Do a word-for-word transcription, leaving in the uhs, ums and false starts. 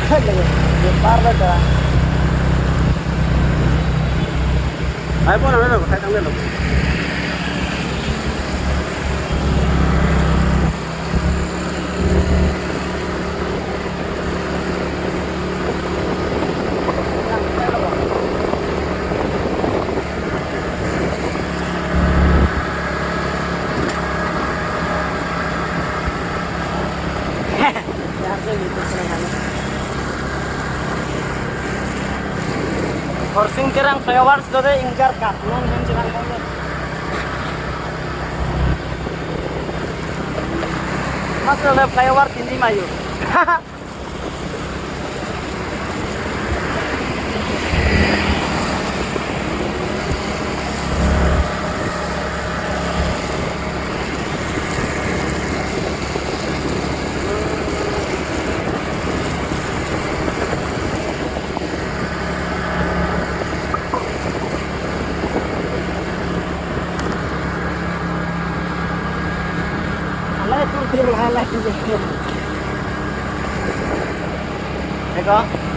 Hai lagi, di par lo ta. Hai, pon ano lo, hai tang lo. Horsing Terang flyovers do de ingkar kap non hem cherang kong. Mas lo flyover tindi mayu. Ala tur tur hala. Eko.